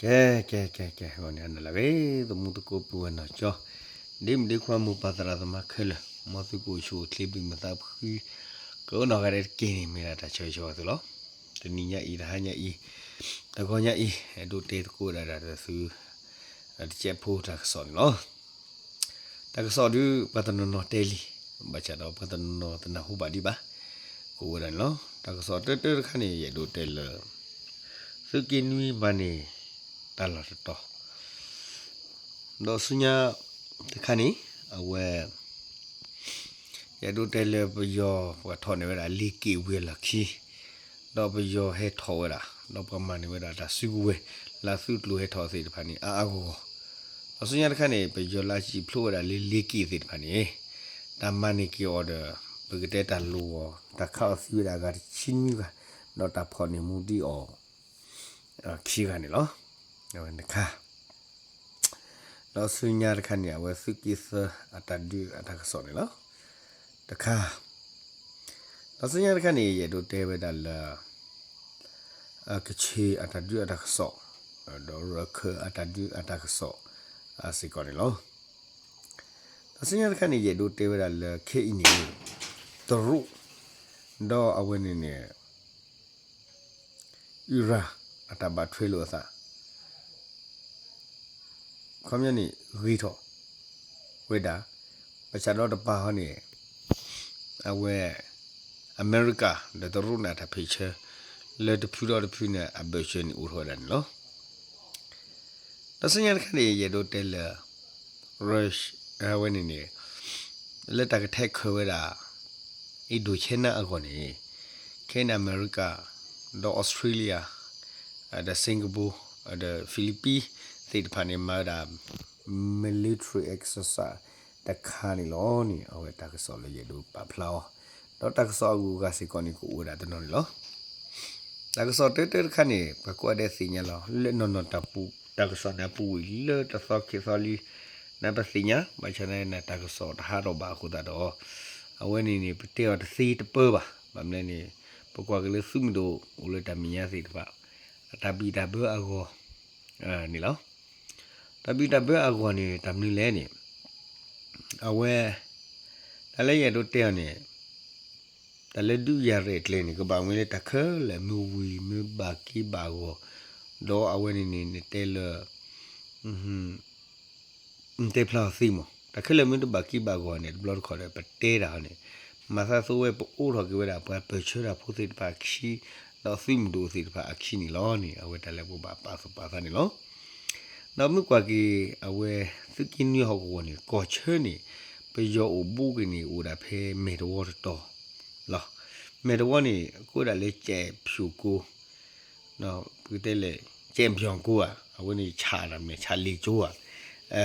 ကဲ ကဲ ကဲ ကဲ ဂီၤန့ၣ် အနၢ်လၢဂ့ၤ သမူသကိးပုၢ်ဝဲၢ်နီၢ်ကၠီ, ဒ့မုၣ်ဒ့ခွါမိၢ်ပၢ်သရၣ်သမါခဲလၢာ်, မ်သုကအိၣ်ဆူၣ်အိၣ်ချ့ ဘၣ်မုာ်သးဖှံ, ကအိၣ်နီၢ်ဂၤဒဲးတက့ၢ်န့ၣ် မ့ၢ်ဒၣ်တၢ်ဆၢဂ့ၤဆၢဝါသုလီၤ. တနံၤညါအံၤ တဟါညါအံၤ တဂီၤညါအံၤ အဲၣ်ဒိးတဲသကိးဝဲဒၣ်ဒီးသု တစဲးဖိတၢ်ကစီၣ်န့ၣ်လီၤ. တၢ်ကစီၣ်ဒုး ပှၤတနီၤနီၤတဲလံ, ဘၣ်ဆၣ်ဒီးပှၤတနီၤနီၤတနၢ်ဟူဘၣ်ဒံးဘၣ်, ကအိၣ်ဝဲဒၣ်န့ၣ်လီၤ. တၢ်ကစီၣ်တၢတၢတခါန့ၣ် ယအဲၣ်ဒိးတဲလၢ သုးက့နွံမၤန့ၢ်တၢ်လီၢ်တတီၤ, ဒီးဆူညါတခါန့ၣ် အဝဲ ယအဲၣ်ဒိးတဲလၢပယီၤ ပှၤထီၣ်န့ၢ်ဝဲဒၣ်လ့ၤက့ၣ်ဝံၤအလီၢ်ခံ, ဒီးပယီၤဟဲထီၣ်ဝဲဒၣ် ဒီးပှၤမၤန့ၢ်ဝဲဒၣ်တၢ်စုကဝဲၤ လၢသုးကျိၤဟဲထီၣ်သ့ၣ်တဖၣ်န့ၣ် အါအါဂီၢ်ဂီၢ်, ဒီးဆူညါတခါန့ၣ် ပယီၤလၢအစံၣ်ဖျိဝဲဒၣ်လၢလ့ၤက့ၣ်သ့ၣ်တဖၣ်န့ၣ် တၢ်မၤန့ၢ်က့ၤအီၤဒီး ပကတဲတၢ်လိၣ်အီၤ တၢ်ခးအီၤသံဝဲဒၣ်အဂၤတဆံနွံဂၤ, ဒီးတၢ်ဖီၣ်န့ၢ်မူဒံးအီၤ ခံဂၤန့ၣ်လီၤ. အဝဲတခါ ဒီးဆူညါတခါန့ၣ် အဝဲသုးက့သၢအတၢ်ဒုးအတၢ်ကစီၣ်န့ၣ်လီၤ. တခါ ဒီးဆူညါတခါန့ၣ် ယအဲၣ်ဒိးတဲဝဲဒၣ်လၢ ကခ့ၣ်အတၢ်ဒုးအတၢ်ကစီၣ်, ဒီးရခၢၣ်အတၢ်ဒုးအတၢ်ကစီၣ် စ့ၢ်ကီးန့ၣ်လီၤ. ဒီးဆူညါတခါန့ၣ် ယအဲၣ်ဒိးတဲဝဲဒၣ်လၢခဲအံၤန့ၣ် တရူး ဒီးအဝဲန့ၣ်န့ၣ် အံရၣ် အတၢ်ဘၣ်ထွဲလိာ်အသး ခီပညီန့ၣ် ဂ့ၤထီၣ်ဝဲဒၣ်, ဘၣ်ဆၣ်ဒီးတပၤဟီန့ၣ် အဝဲ အမဲရကၤ ဒီးတရူးန့ၣ် အတၢ်ဖံးဆၢ လၢတဖုဒီးတဖုန့ၣ် အဘၢၣ်စၢၤန့ၣ်အိၣ်ထီၣ်ဝဲဒၣ်န့ၣ်လီၤ. ဒီးဆူညါတခါန့ၣ် ယအဲၣ်ဒိးတဲလၢ Russia အဝဲန့ၣ်န့ၣ် လၢတၢ်ကထဲးခၢးဝဲဒၣ် Indochina အဂီၢ်န့ၣ် ခဲအံၤန့ၣ် အမဲရကၤ ဒီး Australia ဒီး Singapore ဒီး Philippines သ့ၣ်တဖၣ်န့ၣ် မၤဝဲဒၣ် military exercise တခါန့ၣ်လီၤန့ၣ် အဝဲတၢ်ကစီၣ်လၢယအဲၣ်ဒိးပာ်ဖျါအီၤ, ဒီးတၢ်ကစီၣ်အဂုၤအဂၤစ့ၢ်ကီးန့ၣ် ကအိၣ်ဝဲဒၣ်တနီၤန့ၣ်လီၤ. တၢ်ကစီၣ်တၢတၢတခါန့ၣ် ပှၤကိးဂၤဒဲးသ့ၣ်ညါလီၤ လၢနီၢ်နီၢ်တၢ်ပူၤ တၢ်ကစီၣ်န့ၣ်အပူၤဝံၤလၢတသီခံသီလံ, နပသ့ၣ်ညါ ဘၣ်ဆၣ်န့ၣ် တၢ်ကစီၣ်တဟးထီၣ်ဘၣ်အဃိသတးဒီး အဝဲန့ၣ်န့ၣ် ပတဲအီၤတသ့တပၢဘၣ်. ဘၣ်မနုၤလဲၣ်န့ၣ် ပကွၢ်က့ၤလၢသုးမုၢ်ဒိၣ်အိၣ်လၢတၢ်မဲာ်ညါသ့ၣ်တဖၣ် အတၢ်ဘံၣ်တၢ်ဘၢအဂီၢ် န့ၣ်လီၤ. တၢ်ဘံၣ်တၢ်ဘၢအဂီၢ်န့ၣ် တၢ်မနုၤလဲၣ်န့ၣ် အဝဲ တၢ်လၢယအဲၣ်ဒိးတဲအီၤန့ၣ် တၢ်လၢဒုးယၤရဲၣ်ကျဲၤန့ၣ် ကဘၣ်မ့ၢ်လၢတၢ်ခဲလၢာ်မ့ၢ်ဝံၤမ့ၢ်ဘၣ်က့ၤဘၣ်ဂီၢ်, ဒီးအဝဲန့ၣ်န့ၣ် နတဲလၢ နတဲဖျါအီၤသ့မး တၢ်ခဲလၢာ်မ့ၢ်တဘၣ်က့ၤဘၣ်ဂီၢ်န့ၣ် တဘျီတခီၣ်ဒီး ပတဲတၢ်အီၤန့ၣ် မၤသးသိးဝဲပအိးထီၣ်က့ၤဝဲဒၣ်ပှၤပၢၢ်ဆၢတၢ်ဖိသ့ၣ်တဖၣ်အခံ ဒီးသုးမုၢ်ဒိၣ်သ့ၣ်တဖၣ်အခံန့ၣ်လီၤန့ၣ် အဝဲတၢ်လၢပဘၣ်ပာ်သူၣ်ပာ်သးန့ၣ်လီၤ. ဒီးမ့ၢ်ကွၢ်က့ၤ အဝဲ သုးက့နွံဟီၣ်ကဝီၤန့ၣ် ကီၢ်ဆၢန့ၣ် ပယီၤအိၣ်ဘူးက့ၤန့ၣ် အိၣ်ဒၣ်ဖဲမဲာ်တဝီတတီၤလီၤ. မဲာ်တဝီန့ၣ် ကိးဝဲဒၣ်လၢကဲးဖၠိၣ်ကိ ပကတဲလဲၣ် ကဲးဖၠိၣ်ကိဧါ, အဝဲန့ၣ်ဆးတၢ်မ့ၢ်ဆးလ့ၣ်ကၠိဧါ,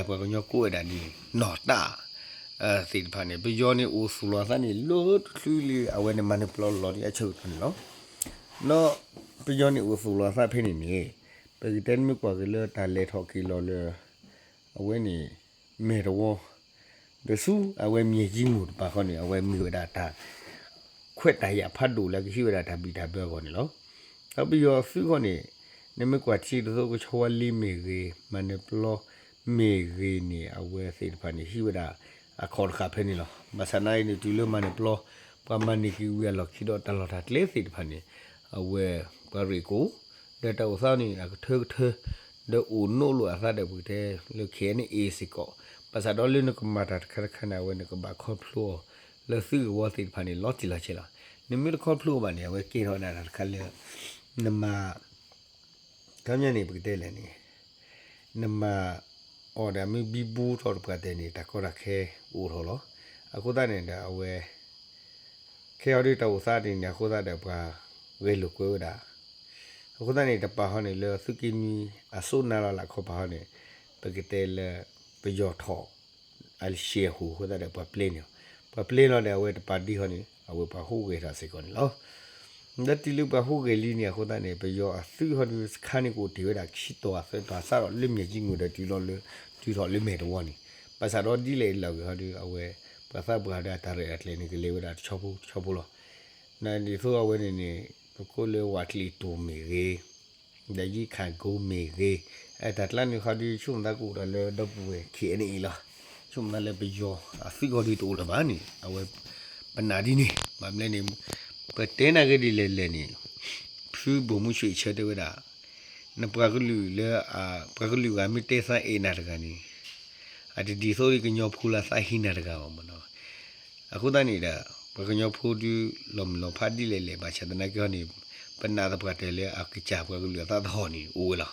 ပှၤကညီကိးဝဲဒၣ်ဒ်န့ၣ် နီၢ်တၢ် သ့ၣ်တဖၣ်န့ၣ် ပယီၤန့ၣ်အိၣ်သူၣ်လီၤအသးန့ၣ် လၢတချုးလံ အဝဲန့ၣ်မၤနၢၤပျီလီၤဒ်အဆၢကတီၢ်န့ၣ်လီၤ. ဒီးပယီၤန့ၣ်အိၣ်သူၣ်လီၤအသးဖဲန့ၣ်န့ၣ် ပကတဲမ့ၢ်ကွၢ်က့ၤလၢတၢ်လဲၤထီၣ်က့ၤလီၤလၢ အဝဲန့ၣ် မဲာ်တဝီ ဒီးဆူအဝဲမၠဲၣ်ကၠံမူၤတပၤဃီန့ၣ် အဝဲမ့ၢ်ဝဲဒၣ်တၢ် ခွဲးတၢ်ယာ်ဖးဒိၣ်လၢကဟံးဝဲဒၣ်တၢ်ဘံၣ်တၢ်ဘၢအဂီၢ်န့ၣ်လီၤ. ဒီးပယီၤသုးဃီန့ၣ် နမ့ၢ်ကွၢ်ထံတသိးကဆီဝါလ့မ့ၢ်ဂ့ၤ မၤနၢၤပျီမ့ၢ်ဂ့ၤန့ၣ် အဝဲသ့ၣ်တဖၣ်န့ၣ် ဟံးဝဲဒၣ်အခီၣ်တဃာ်ဖဲန့ၣ်လီၤ. ဘၣ်ဆၣ်နာ်အံၤန့ၣ် တုၤလၢမၤနၢၤပျီ ပှၤမၤန့ၢ်က့ၤဝံၤအလီၢ်ခံဒီးတၢ်လီၢ်တၢ်ကျဲသ့ၣ်တဖၣ်န့ၣ် အဝဲပှၤရ့ၣ်ကိၣ် ဒီးတၢ်အိၣ်သးန့ၣ် အကထၢကထၢ ဒီးအိၣ်နီၣ်လိာ်အသးဒီးပကတဲလၢ K N A စ့ၢ်ကီး, ဘၣ်ဆၣ်ဒီးလၢနကမၤတၢ်တခါတခါန့ၣ် အဝဲနကဘၣ်ခီဖျိအီၤ လၢသုးဂ့ၢ်ဝီသ့ၣ်တဖၣ်န့ၣ် လီၤတံၢ်လီၤဆဲးလီၤ. နမ့ၢ်တခီဖျိအီၤဘၣ်န့ၣ် အဝဲကဲထီၣ်ဝဲဒၣ်တၢ်တခါလၢ နမၤ ခီပညီန့ၣ် ပကတဲလဲၣ်န့ၣ် နမၤအီၤဒီးမ့ၢ်ဘံဘူထီၣ်တပှၢ်တဲာ်န့ၣ် တၢ်ကီတၢ်ခဲအိၣ်ထီၣ်လီၤ. အဃိသတးန့ၣ်ဒီးအဝဲ ခဲအံၤဒုးတၢ်အိၣ်သးန့ၣ်န့ၣ် အဃိသတးဒီးပှၤဂဲၤလိာ်ကွဲဝဲဒၣ်. အဃိသတးန့ၣ် တပၤဟီန့ၣ် လၢသုးက့နွံ အစိနါလီၤလၢခီပၤဟီန့ၣ် ပကတဲလၢ ပယီၤထီၣ် အရှဲဟူးအဃိသတးဒီးပှၤပျဲန့ၣ်လီၤ. ပှၤပျဲလီၤဒီးအဝဲတပၤဒ်ဟီန့ၣ် အဝဲပှၤဟူးဂဲၤထီၣ်စ့ၢ်ကီးန့ၣ်လီၤ. ဒီးတုၤလၢပှၤဟူးဂဲၤလံန့ၣ် အဃိသတးန့ၣ် ပယီၤအသုးဟီဒုး စခါန့ၣ်ကအိၣ်တ့ၢ်ဝဲဒၣ်ခံတီၤအသၢတီၤစးထီၣ်လၢမၠဲၣ်ကၠံမူၤဒီးတုၤလီၤလၢ တုၤထီၣ်လၢမဲာ်တဝီန့ၣ် ဘၣ်ဆၣ်ဒီးဒ်လဲၣ်လၢအဂ့ၢ်ဟီဒုး အဝဲ ပှၤသးပှၢ်ဒီးအတၢ်ရဲၣ်တၢ်ကျဲၤန့ၣ် ကလဲၤဝဲဒၣ်တဆီဖိတဆီဖိလီၤ. နဒ်သိးအဝဲန့ၣ်န့ၣ် ပကိးလၢဝးကျံၤတိၢ်မ့ၢ်ဂ့ၤ ဒီးယံခးကိမ့ၢ်ဂ့ၤ, တၢ်ကျါန့ၣ်ခီဒုး ဆိကမိၣ်သးကအိၣ်ဒီးလၢဒီပုၢ်ဝဲၢ် ခဲအံၤန့ၣ်အံၤလီၤ. ဆိကမိၣ်သးလၢပယီၤအသုးဂီၢ်ဒုးတအိၣ်လၢၤဘၣ်န့ၣ် အဝဲ ပနာ်ဒ်န့ၣ် ဘၣ်မနုၤလဲၣ်န့ၣ် ပတဲနၤဂ့ၤဒ်လဲၣ်လဲၣ်န့ၣ် ဖုဘိၣ်မူဆိၣ်အံၣ်ဆၢတဲဝဲဒၣ် နပှၤကလုာ်လၢ ပှၤကလုာ်ဂၤမ့ၢ်တဲသးအဲၣ်နၤတဂၤန့ၣ် အတဒ်သိးဒ်ကညီဖိလၢသးဟ့နၤတဂၤဘၣ်မ့ၢ်နီၤ. အဃိသတးန့ၣ်ဒီး ပှၤကညီဖိဒုးလီၤမုၢ်လီၤဖးဒ်လဲၣ်လဲၣ် ဘၣ်ဆၣ်သနာ်က့ဟီန့ၣ် ပနာ်သပှၢ်တၢၢ်လၢအကစၢ်ပှၤကလုာ်အသးသဟီၣ်န့ၣ် အိၣ်ဝဲလီၤ.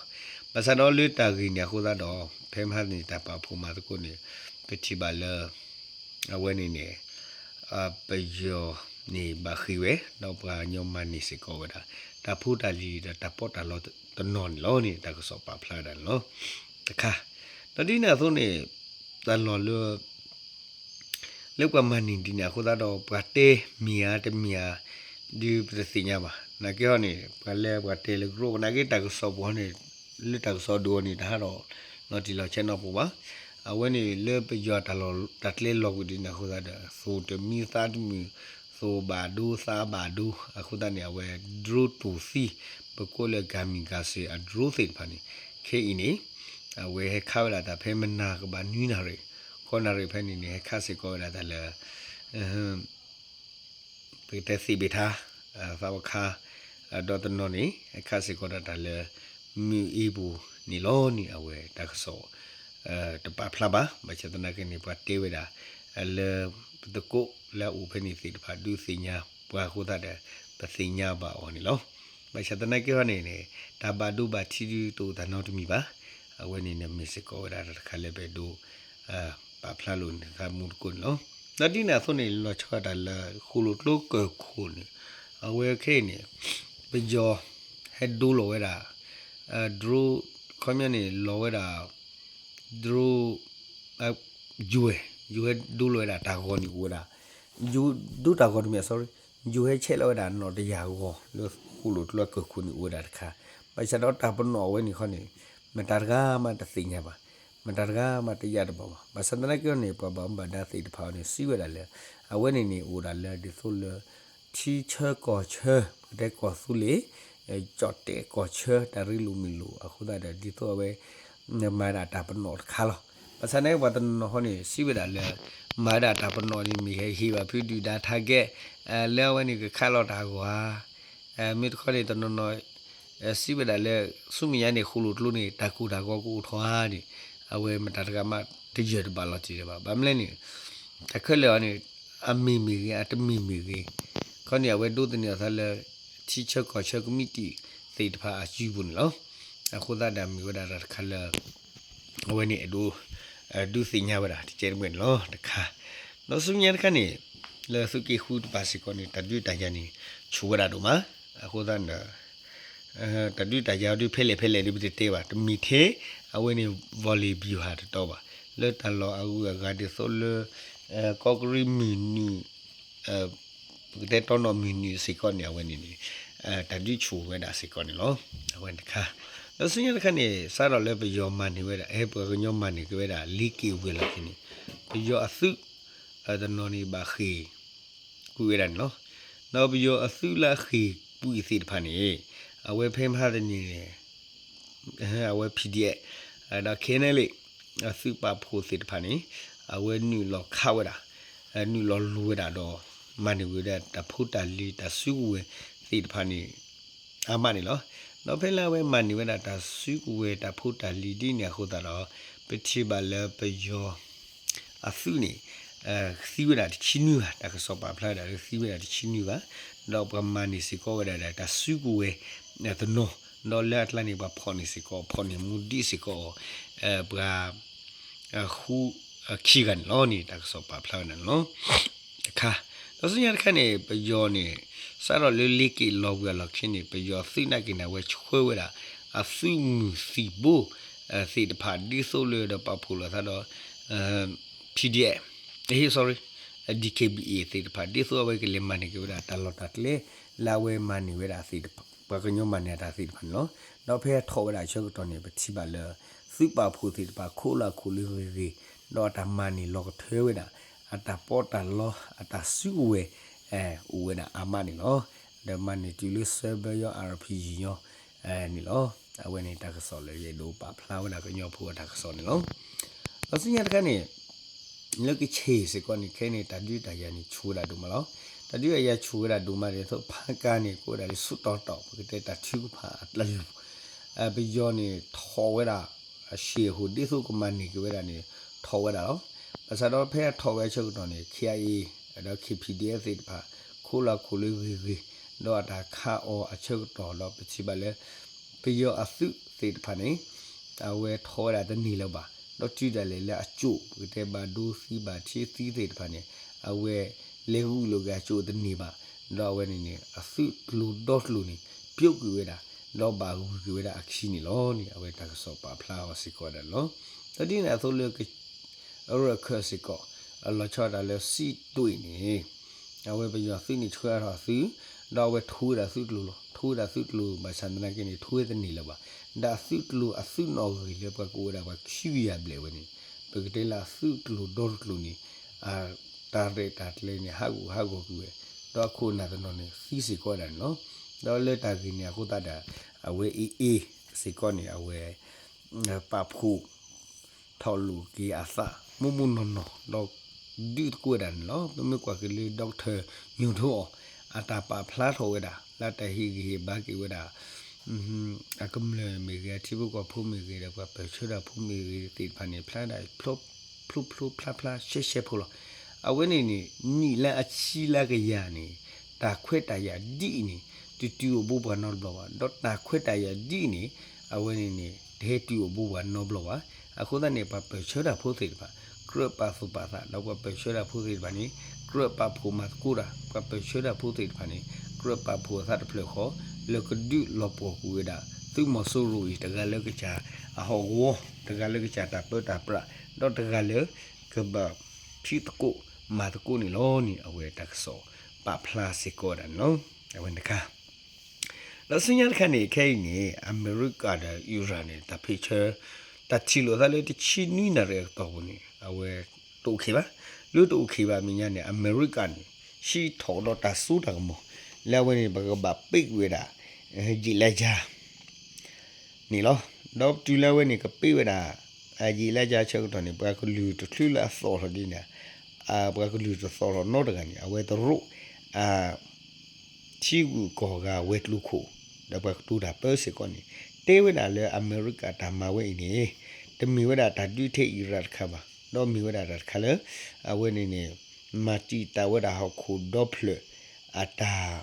ဘၣ်ဆၣ်ဒီးလၢတၢ်ဂ့ၢ်န့ၣ်အဃိသတးဒီး ဖဲမဟါန့ၣ် တၢ်ပာ်ဖှိၣ်မၤသကိးန့ၣ် ပထံၣ်ဘၣ်လၢ အဝဲန့ၣ်န့ၣ် ပယီၤန့ၣ်ဘၣ်ဃ့ၢ်ဝဲ ဒီးပှၤကညီမၤန့ၢ်စ့ၢ်ကီးဝဲဒၣ် တၢ်ဖိတၢ်လံၤဒီးတၢ်ပီးတၢ်လီတနီၤန့ၣ်လီၤန့ၣ် တၢ်ကစီၣ်ပာ်ဖျါဝဲဒၣ်န့ၣ်လီၤ. တခါ ဒီးဒ်န့ၣ်အသိးန့ၣ် တၢ်လီၢ်လၢ လၢပှၤမၤန့ၢ်ဒ်န့ၣ်အဃိသတးဒီး ပှၤတဲမ့ၢ်ဧါတမ့ၢ်ဧါ ဒုးပတသ့ၣ်ညါဘၣ်. နာ်က့ဟီန့ၣ် ပှၤလၢပှၤတဲလၢကရိ နာ်က့တၢ်ကစီၣ်ပူၤန့ၣ် လၢတၢ်ကစီၣ်ဒိၣ်န့ၣ် တဟးထီၣ်လီၤတံၢ်လီၤဆဲးနီတပူၤဘၣ်. အဝဲန့ၣ်လၢပယီၤတၢ်လီၢ်တၢ်ကျဲလီၤကွံာ်ဒ်န့ၣ်အဃိသတးဒီး သိၣ်တမံသးတမုာ် သိၣ်ဘၣ်ဒိသးဘၣ်ဒိ အဃိသတးန့ၣ် အဝဲ drone တူၢ်သံ ပကိးလၢ kamikaze အ drone သ့ၣ်တဖၣ်န့ၣ် ခဲအံၤန့ၣ် အဝဲဟဲခးဝဲဒၣ်တၢ်ဖဲမနၤကဘၣ်နွံနၣ်ရံၣ် ဃိးနၣ်ရံၣ်ဖဲန့ၣ်န့ၣ် ဟဲခးစ့ၢ်ကီးဝဲဒၣ်တၢ်လၢ ပကတဲသ့ၣ်ဘ့ၣ်ထါ သးဝခါ ဒီးတနီၤန့ၣ် ဟဲခးစ့ၢ်ကီးဒၣ်တၢ်လၢ မုၢ်အ့ပူၤန့ၣ်လီၤန့ၣ် အဝဲတၢ်ကစီၣ် တပာ်ဖျါဘၣ်. ဘၣ်ဆၣ်သနာ်က့န့ၣ် ပှၤတဲဝဲဒၣ် လၢပသကိးလၢအအိၣ်ဖဲန့ၣ်သ့ၣ်တဖၣ် ဒုးသ့ၣ်ညါပှၤအဃိသတးဒီး ပသ့ၣ်ညါဘၣ်အီၤန့ၣ်လီၤ. ဘၣ်ဆၣ်သနာ်က့ဟီန့ၣ်န့ၣ် တၢ်ဘၣ်ဒိဘၣ်ထံးဒုးတအိၣ်တၢ်နီတမံၤဘၣ်. အဝဲန့ၣ်န့ၣ်မ့ၢ်စ့ၢ်ကီးဝဲဒၣ်တၢ်တခါလၢပအဲၣ်ဒိး ပာ်ဖျါလိာ်န့ၣ်သးမူတကိးန့ၣ်လီၤ. ဒီးဒ်န့ၣ်အသိးန့ၣ် လီၤဆီဒၣ်တၢ်လၢဃိၣ်လိၣ်ကျိကၢၢ်ခိၣ်န့ၣ် အဝဲခဲအံၤန့ၣ် ပယီၤဟဲဒိလီၤဝဲဒၣ် drone ခီပညီန့ၣ် လီၤဝဲဒၣ် drone ယိၤဟဲ ယိၤဟဲဒိလီၤဝဲဒၣ်တၢ်ဂီၤန့ၣ်အိၣ်ဝဲဒၣ် ယိၤဒိတၢ်ဂီၤတမ့ၢ် sorry ယိၤဟဲဆဲးလီၤဝဲဒၣ်နီၣ်တယၢ်ဂီၤလၢဃိၣ်လိၣ်ကျိကၢၢ်ခိၣ်န့ၣ်အိၣ်ဝဲဒၣ်တခါ. ဘၣ်ဆၣ်ဒီးတၢ်ပနီၣ်အဝဲန့ၣ်ခီန့ၣ် မတၤတဂၤမးတသ့ၣ်ညါဘၣ်. မတၤတဂၤမးတယာ်တဘၣ်ဘၣ်. ဘၣ်ဆၣ်သနာ်က့န့ၣ် ပှၤဘၣ်မူဘၣ်ဒါသ့ၣ်တဖၣ်န့ၣ် စံးဝဲဒၣ်လၢ အဝဲန့ၣ်န့ၣ်အိၣ်ဒၣ်လၢဒ်သိးလၢ ထံဆၢကီၢ်ဆၢ ပကတဲကီၢ်သူလ့ၤ ကၠီၣ်တဲာ်ကီၢ်ဆၢ တၢ်ရ့လိာ်မုာ်လိာ်အဃိသတးဒီး ဒ်သိးအဝဲ မၤဒၣ်တၢ်ပနီၣ်တခါလီၤ. ဘၣ်ဆၣ်န့ၣ် ပှၤတနီၤနီၤခီန့ၣ် စံးဝဲဒၣ်လၢ မၤဒၣ်တၢ်ပနီၣ်န့ၣ် မ့ၢ်ဟဲဟ့ၣ်ဘၣ်ဖုဒုၣ်ဒါ target လၢအဝဲန့ၣ်ကခးလီၤတၢ်အဂီၢ်ဧါ. မ့ၢ်တခီန့ၣ် တနီၤနီၤ စံးဝဲဒၣ်လၢ ဆူမဲာ်ညါန့ၣ် ဃိၣ်လိၣ်ကျိန့ၣ် တၢ်ကိၢ်တၢ်ဂီၤကအိၣ်ထီၣ်ဧါန့ၣ် အဝဲမတၤတဂၤမးတယၢၢ်တဘၣ်လီၤတံၢ်လၢၤဘၣ်. ဘၣ်မနုၤလဲၣ်န့ၣ် တၢ်ခဲလၢာ်အီၤန့ၣ် အမ့ၢ်မ့ၢ်ဂ့ၤ အတမ့ၢ်မ့ၢ်ဂ့ၤ ခီန့ၣ် အဝဲဒိးသန့ၤအသးလၢ ထံဆၢကီၢ်ဆၢကမံးတံာ်သ့ၣ်တဖၣ်အစုပူၤန့ၣ်လီၤ. အဃိသတးဒီးမ့ၢ်ဝဲဒၣ်တၢ်တခါလၢ အဝဲန့ၣ်အဲၣ်ဒိး ဒုးသ့ၣ်ညါဝဲဒၣ်တကဲတမှဲန့ၣ်လီၤ တခါ. ဒီးဆူမဲာ်ညါတခါန့ၣ် လၢသုးက့ဃုတပၤစ့ၢ်ကီးန့ၣ် တၢ်ဒုးတၢ်ယၤန့ၣ် ဆူၣ်ဝဲဒၣ်ဒိၣ်မး. အဃိသတးဒီး တၢ်ဒုးတၢ်ယၤဒုးဖဲလဲၣ်ဖဲလဲၣ်ဒုးပတတဲဘၣ် တမ့ၢ်ထဲ အဝဲန့ၣ် ဝီၣ်လ့ၣ်ဘံၣ်ဟးတတီဘၣ်. လၢတၢ်လီၢ်အဂုၤအဂၤဒ်သိးလၢ ကီးကရံၣ်မုၢ်နုာ် ပကတဲတီနီၣ်မုၢ်နုာ်စ့ၢ်ကီးန့ၣ် အဝဲန့ၣ်န့ၣ် တၢ်ဒုးဆူၣ်ဝဲဒၣ်စ့ၢ်ကီးန့ၣ်လီၤ. အဝဲန့ၣ်တခါ ဒီးဆူညါတခါန့ၣ် စးထီၣ်လၢပယီၤမၤန့ၢ်ဝဲဒၣ် အဲ ပှၤကညီမၤန့ၢ်က့ၤဝဲဒၣ် လ့က့ၣ်ဝဲၤလီၢ်ခံန့ၣ် ပယီၤအသုး တနီၤန့ၣ်ဘၣ်ဃ့ၢ် ကွံာ်ဝဲဒၣ်န့ၣ်လီၤ. ဒီးပယီၤအသုးလၢအဃ့ၢ်ကွံာ်သ့ၣ်တဖၣ်န့ၣ် အဝဲဖဲမဟါတနံၤန့ၣ် အဝဲ PDF ဒီး KNLA အသုးပာ်ဖှိၣ်သ့ၣ်တဖၣ်န့ၣ် အဝဲနုာ်လီၤခးဝဲဒၣ် နုာ်လီၤလူၤဝဲဒၣ်ဒီး မၤန့ၢ်ဝဲဒၣ်တၢ်ဖိတၢ်လံၤတၢ်စုကဝဲၤသ့ၣ်တဖၣ်န့ၣ် အါမးန့ၣ်လီၤ. ဒီးဖဲလၢအဝဲမၤန့ၢ်ဝဲဒၣ်တၢ်စုကဝဲၤတၢ်ဖိတၢ်လံၤဒ်န့ၣ်အဃိသတးဒီး ပထံၣ်ဘၣ်လၢပယီၤ အသုးန့ၣ် သံဝဲဒၣ်တဆံနွံဂၤ တၢ်ကစီၣ်ပာ်ဖျါဝဲဒၣ်လၢသံဝဲဒၣ်တဆံနွံဂၤ, ဒီးပှၤမၤန့ၢ်စ့ၢ်ကီးဝဲဒၣ်ဒီးတၢ်စုကဝဲၤတနီၤ, ဒီးလၢအကျါန့ၣ် ပှၤဖီၣ်န့ၢ်စ့ၢ်ကီး ဖီၣ်န့ၢ်မူဒံးစ့ၢ်ကီးအီၤ ပှၤ ဃု ခံဂၤန့ၣ်လီၤန့ၣ် တၢ်ကစီၣ်ပာ်ဖျါဝဲဒၣ်န့ၣ်လီၤ. တခါ, ဒီးဆူညါတခါန့ၣ် ပယီၤန့ၣ် စးထီၣ်လၢလ့က့ၣ်လီၤဝံၤအလီၢ်ခံန့ၣ် ပယီၤသုးနာ်က့ၤန့ၣ် အဝဲဆှၢဝဲဒၣ် အသုးမုၢ်သံၣ်ဘိ သ့ၣ်တဖၣ်ဒ်သိးလၢဒီးပာ်ဖှိၣ်လိာ်သးဒီး PDF, ဟ့ sorry, DKBA သ့ၣ်တဖၣ် ဒ်သိးအဝဲကလဲၤမၤန့ၢ်က့ၤဝဲဒၣ်တၢ်လီၢ်တၢ်ကျဲ လၢအဝဲမၤန့ၢ်ဝဲဒၣ်သ့ၣ်တဖၣ် ပှၤကညီမၤန့ၢ်အတၢ်သ့ၣ်တဖၣ်န့ၣ်လီၤ. ဒီးဖဲထီၣ်ဝဲဒၣ်အဆၢကတီၢ်န့ၣ် ပထံၣ်ဘၣ်လၢ သုးပာ်ဖှိၣ်သ့ၣ်တဖၣ် ခိးလၢခိၣ်လၢဂ့ၤဂ့ၤ, ဒီးအတၢ်မၤန့ၢ်လီၤကထၢဝဲဒၣ် အတၢ်ပီးတၢ်လီ အတၢ်စုကဝဲၤ အိၣ်ဝဲဒၣ်အါမးန့ၣ်လီၤ. ဒီးမၤန့ၢ်တုၤလၢ cyber ယီ RPG ယီ န့ၣ်လီၤ. အဝဲန့ၣ်တၢ်ကစီၣ်လၢယအဲၣ်ဒိးပာ်ဖျါဝဲဒၣ်ကညီဖိအတၢ်ကစီၣ်န့ၣ်လီၤ. ဒီးဆူညါတခါန့ၣ် လၢကခ့ၣ်စ့ၢ်ကီးန့ၣ် ခဲအံၤန့ၣ် တၢ်ဒုးတၢ်ယၤန့ၣ်ဆူၣ်ဝဲဒၣ်ဒိၣ်မးလီၤ. တၢ်ဒုးတၢ်ယၤဆူၣ်ဝဲဒၣ်ဒိၣ်မးန့ၣ် သိးဖးကါန့ၣ် ကအိၣ်ဝဲဒၣ်လၢဆူၣ်တီတီ ပကတဲတၢ်ထုကဖၣ်အတၢ်လူၤ ပယီၤန့ၣ်ထီၣ်ဝဲဒၣ် အရှေ့ဟိၣ်ဒ်သိးကမၤန့ၢ်က့ၤဝဲဒၣ်န့ၣ် ထီၣ်ဝဲဒၣ်လီၤ. ဘၣ်ဆၣ်ဒီးဖဲအထီၣ်ဝဲအဆၢကတီၢ်န့ၣ် ခ့ၣ်အဲၣ် ဒီး ခ့ၣ်ပံၣ်ဒ့အ့ၣ်သ့ၣ်တဖၣ် ခိးလီၤခိၣ်လၢဂ့ၤဂ့ၤ ဒီးအတၢ်ခးအီၤအဆၢကတီၢ်ဒီးပထံၣ်ဘၣ်လၢ ပယီၤအသုးသ့ၣ်တဖၣ်န့ၣ် အဝဲထီၣ်ဝဲဒၣ်တန့ၢ်လၢၤဘၣ်. ဒီးတုၤဒၣ်လဲာ်လၢအကၠိၣ် ပကတဲဘၣ်ဒိသံဘၣ်ထံသံသ့ၣ်တဖၣ်န့ၣ် အဝဲလဲၤဂုာ်လိာ်က့ၤအကၠိၣ်တန့ၢ်ဘၣ်. ဒီးအဝဲန့ၣ်န့ၣ် အသုးကျိၤဒီကျိၤန့ၣ် ပျိကွံာ်ဝဲဒၣ် ဒီးဘၣ်ဂုာ်က့ၤဝဲဒၣ်အခံန့ၣ်လီၤန့ၣ် အဝဲတၢ်ကစီၣ်ပာ်ဖျါအီၤစ့ၢ်ကီးဝဲဒၣ်န့ၣ်လီၤ. ဒီးဒ်န့ၣ်အသိးလၢ ရၢၢ်ခၢၣ်စ့ၢ်ကီး အလီၤဆီဒၣ်တၢ်လၢစံးတွ့ၣ်န့ၣ် အဝဲပယီၤသုးန့ၣ်ဆှၢထီၣ်အသုး ဒီးအဝဲထိဝဲဒၣ်သုးကျိၤလီၤ. ထိဝဲဒၣ်သုးကျိၤ ဘၣ်ဆၣ်သနာ်က့န့ၣ် ထိဝဲတန့ၢ်လၢၤဘၣ်. ဒီးအသုးကျိၤအသုးနီၣ်ဂံၢ်လၢပှၤကအိၣ်ဝဲဒၣ်ပှၤခံကယၤဘျဲၣ်ဝဲန့ၣ် ပကတဲလၢအသုးကျိၤဒီတကျိၤန့ၣ် အတၢ်ရဲၣ်တၢ်ကျဲၤန့ၣ် ဟးဂူာ်ဟးဂီၤကွံာ်ဝဲ ဒီးအခိၣ်အနၢ်တနီၤန့ၣ် သံစ့ၢ်ကီးဝဲဒၣ်န့ၣ်လီၤ. ဒီးလၢတၢ်ဂ့ၢ်န့ၣ်အဃိသတးဒီး အဝဲအ့ၣ်အ့ၣ်စ့ၢ်ကီးန့ၣ် အဝဲ ပာ်ဖှိၣ် ထီၣ်လိာ်က့ၤအသး မိၢ်မိၢ်နီၢ်နီၢ် ဒီးဒုးသကိးဝဲဒၣ်န့ၣ်လီၤ. ပမ့ၢ်ကွၢ်က့ၤလၢ Doctor ညိၣ်ထိအီၤ အတၢ်ပာ်ဖျါထီၣ်ဝဲဒၣ် လၢတၢ်ဟ့ၣ်ဂံၢ်ဟ့ၣ်ဘါက့ၤဝဲဒၣ် အကမျၢၢ်မ့ၢ်ဂ့ၤ အထံဖိကီၢ်ဖိမ့ၢ်ဂ့ၤ ဒီးပှၤပၢၢ်ဆၢတၢ်ဖိမ့ၢ်ဂ့ၤသ့ၣ်တဖၣ်န့ၣ် ဖျါဒၣ်ဖျိဖျိဖျါဖျါရှဲရှဲဖိလီၤ. အဝဲန့ၣ်န့ၣ် နံၣ်လၢအဆံလၢကယၤန့ၣ် တၢ်ခွဲးတၢ်ယာ်ဒ်အံၤန့ၣ် တတုၤအိၣ်ဘူးပှၤနီတဘျီဘၣ်. ဒီးတၢ်ခွဲးတၢ်ယာ်ဒ်အံၤန့ၣ် အဝဲန့ၣ်န့ၣ် တဟဲတုၤအိၣ်ဘူးပှၤနီတဘျီဘၣ်. အဃိသတးန့ၣ် ပှၤပၢၢ်ဆၢတၢ်ဖိသ့ၣ်တဖၣ် ကြၢးပာ်သူၣ်ပာ်သး ဒီးပှၤပၢၢ်ဆၢတၢ်ဖိသ့ၣ်တဖၣ်န့ၣ် ကြၢးပာ်ဖှိၣ်မၤသကိးတၢ် ပှၤပၢၢ်ဆၢတၢ်ဖိသ့ၣ်တဖၣ်န့ၣ် ကြၢးပာ်ဖှိၣ်အသးတဖျၢၣ်ဃီ လၢကဒုးလီၤပှီၢ်ကွံာ်ဝဲဒၣ် သုးမီၤစိရိၤအံၤ တဂၤလၢကစၢ်အဟီၣ်ကဝီၤ တဂၤလၢကစၢ်တၢ်ပၢတၢ်ပြး ဒီးတဂၤလၢ ကဘၣ်ဖံးသကိးမၤသကိးန့ၣ်လီၤန့ၣ် အဝဲတၢ်ကစီၣ်ပာ်ဖျါစ့ၢ်ကီးဝဲဒၣ်န့ၣ်လီၤ. အဝဲန့ၣ်တခါ ဒီးဆူညါတခါန့ၣ် ခဲအံၤန့ၣ် အမဲရကၤဒီးအံရၣ်န့ၣ် တၢ်ဖ့ၣ်ဆၢ တၢ်ထံၣ်လိာ်သးလၢတဆံနွံနၣ်ရံၣ်အကတီၢ်ပူၤန့ၣ် အဝဲတအိၣ်ခ့ဘၣ်. လၢတအိၣ်ခ့ဘၣ်အမဲာ်ညါန့ၣ် အမဲရကၤန့ၣ် ဟံးထီၣ်ဒီးတၢ်စိတၢ်ကမီၤ လၢအဝဲန့ၣ် ပကဘၣ်ပ့ၢ်ကွံာ်ဝဲဒၣ် ယံာ်လၢယၤ န့ၣ်လီၤ. ဒီးတုၤလၢအဝဲန့ၣ်ကပ့ၢ်ဝဲဒၣ် ယံာ်လၢယၤဆၢကတီၢ်န့ၣ် ပှၤကလုာ်တချုးလၢအသီၣ်ထီၣ်ဒ်န့ၣ် ပှၤကလုာ်တသီၣ်ထီၣ်နီတဂၤန့ၣ် အဝဲသရိာ် ထံဂုၤကီၢ်ဂၤဝဲၤကျိၤခိၣ် ဒီးပှၤကတိၤတၢ်ပၢစ့ၢ်ကီးန့ၣ် တဲဝဲဒၣ်လၢအမဲရကၤတၢ်မၤဝဲအံၤန့ၣ် တမ့ၢ်ဝဲဒၣ်တၢ်ဒုးထဲအံရၣ်တခါဘၣ် ဒီးမ့ၢ်ဝဲဒၣ်တၢ်တခါလၢ အဝဲန့ၣ်န့ၣ် မၤတံာ်တာ်ဝဲဒၣ်ဟီၣ်ခိၣ်ဒီဖျၢၣ်အတၢ်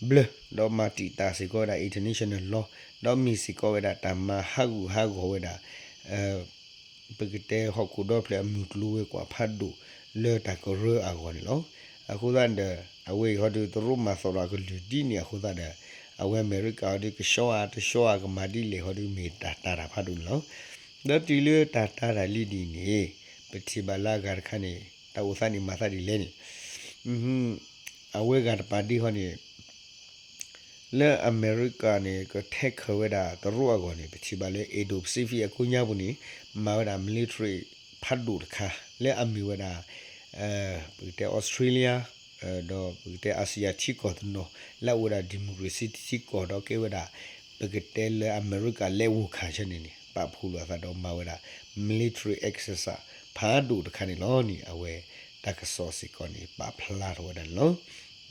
ဘျၢ ဒီးမၤတံာ်တာ်စ့ၢ်ကီးဝဲဒၣ် international law ဒီးမ့ၢ်စ့ၢ်ကီးဝဲဒၣ်တၢ်မၤဟးဂူာ်ဟးဂီၤဝဲဒၣ် ပကတဲဟီၣ်ခိၣ်ဒီဖျၢၣ်အမုၢ်ကျိၤဝဲၤကွာ်ဖးဒိၣ်လၢတၢ်ကရၢအဂီၢ်န့ၣ်လီၤ. အဃိသတးဒီး အဝဲအံၤဟီဒုးသရိာ်မၤသီၣ်ဒီးအကလုာ်ဒ်န့ၣ်အဃိသတးဒီး အဝဲအမဲရကၤဟီဒုးကဆှီအါတဆှီအါကမၤဒ်လဲၣ်ဟီဒုးမ့ၢ်တၢ်တာ်တၢ်ဖးဒိၣ်န့ၣ်လီၤ. ဒီးတုၤလၢတၢ်တာ်တၢ်လံဒ်န့ၣ် ပထံၣ်ဘၣ်လၢအဂၤတခါန့ၣ် တၢ်အိၣ်သးန့ၣ်မၤသးဒ်လဲၣ်န့ၣ် အဝဲဂၤတပၤဒ်ဟီန့ၣ် လၢအမဲရကၤန့ၣ် ကထဲခၢးဝဲဒၣ်သရိာ်အဂီၢ်န့ၣ် ပထံၣ်ဘၣ်လၢ Indo-Pacific အကိညါပူၤန့ၣ် မၤဝဲဒၣ် military ဖးဒိၣ်တခါ လၢအမ့ၢ်ဝဲဒၣ် ပကတဲ Australia ဒီးပကတဲ Asia ထံကီၢ်တနီၤ လၢအအိၣ်ဝဲဒၣ် democracy ထံကီၢ်ဒီးကဲဝဲဒၣ် ပကတဲလၢအမဲရကၤလဲၤဝီၤခၣ်ဆၢန့ၣ်န့ၣ် ပာ်ဖှိၣ်လိာ်အသးဒီးမၤဝဲဒၣ် military exercise ဖးဒိၣ်တခါန့ၣ်လီၤန့ၣ် အဝဲတၢ်ကစီၣ်စ့ၢ်ကီးန့ၣ် ပာ်ဖျါထီၣ်ဝဲဒၣ်န့ၣ်လီၤ.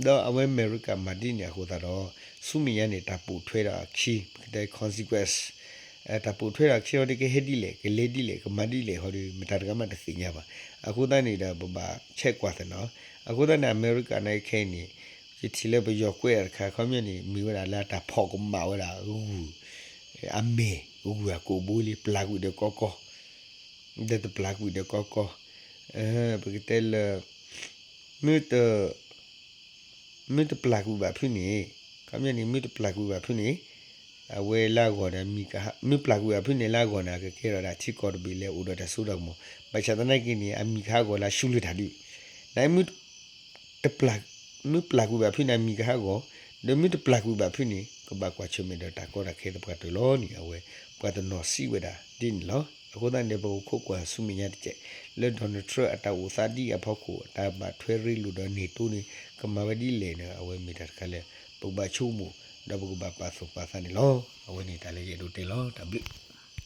ဒီးအဝဲအမဲရကၤမၤဒ်န့ၣ်အဃိသတးဒီး ဆူမဲာ်ညါန့ၣ် တၢ်ပိာ်ထွဲဒီးအခံ ပကတဲ consequence တၢ်ပိာ်ထွဲဒီးအခံဟီဒုးကဟဲဒ်လဲၣ် ကလဲၤဒ်လဲၣ် ကမၤဒ်လဲၣ်ဟီဒုး မတၤတဂၤမးတသ့ၣ်ညါဘၣ်. အဃိသတးန့ၣ်ဒီး ပဘၣ်ဆဲးကွၢ်သ့ၣ်နီၤ. အဃိသတးန့ၣ် အမဲရကၤန့ၣ်ခဲအံၤန့ၣ် ယထံၣ်လၢပယီၤကွဲးတၢ်တခါ ခီပညီန့ၣ် မ့ၢ်ဝဲဒၣ်လၢအတၢ်ဖီၣ်ကမၣ်ဝဲဒၣ်ဂုၢ် အမဲာ် ဂုၢ်အကိာ်ဘိလံ ပျၢ်ကွံာ်ဒီးကီကီ ဒီးတပျၢ်ကွံာ်ဒီးကီကီ ပကတဲလၢ မ့ၢ်တ မ့ၢ်တပျၢ်ကွံာ်ဘၣ်ဖုန့ၣ် ခီပညီန့ၣ် မ့ၢ်တပျၢ်ကွံာ်ဘၣ်ဖုန့ၣ် အဝဲလၢအဂီၢ်န့ၣ် မ့ၢ်ပျၢ်ကွံာ်ဘၣ်ဖုန့ၣ် လၢအဂီၢ်န့ၣ် အကကဲထီၣ်ဒၣ်ထံကီၢ်တဘ့ၣ်လၢအိၣ်ဒီးတၢ်စိတၢ်ကမီၤ ဘၣ်ဆၣ်သနာ်က့န့ၣ် အမံၤကဟးဂီၤလၢအဆူၣ်လၢတၢ်ဒုး နမ့ၢ် တပျၢ် မ့ၢ်ပျၢ်ကွံာ်ဘၣ်ဖုန့ၣ် အမံၤကဟးဂီၤ ဒီးမ့ၢ်တပျၢ်ကွံာ်ဘၣ်ဖုန့ၣ် ကဘၣ်ကွၢ်ဆၢၣ်မဲာ်ဒီးတၢ်ကီတၢ်ခဲသပှၢ်တၢၢ်လီၤန့ၣ် အဝဲ ပှၤတနီၤစံးဝဲဒၣ်ဒ်န့ၣ်လီၤ. အဃိသတးန့ၣ် ပကခိးကွၢ်ဆူမဲာ်ညါတကဲး လၢ Donald Trump အတၢ်အိၣ်သးဒ်အံၤအဖီခိၣ် အတၢ်ဘၣ်ထွဲရ့လိာ်ဒီး NATO န့ၣ် ကမၤဝဲဒ်လဲၣ်န့ၣ် အဝဲမ့ၢ်တၢ်တခါလၢ ပကဘၣ်ဆိကမိၣ် ဒီးပကဘၣ်ပာ်သူၣ်ပာ်သးန့ၣ်လီၤ. အဝဲန့ၣ်တၢ်လၢယအဲၣ်ဒိးတဲလီၤ. တၢ်ဘျုး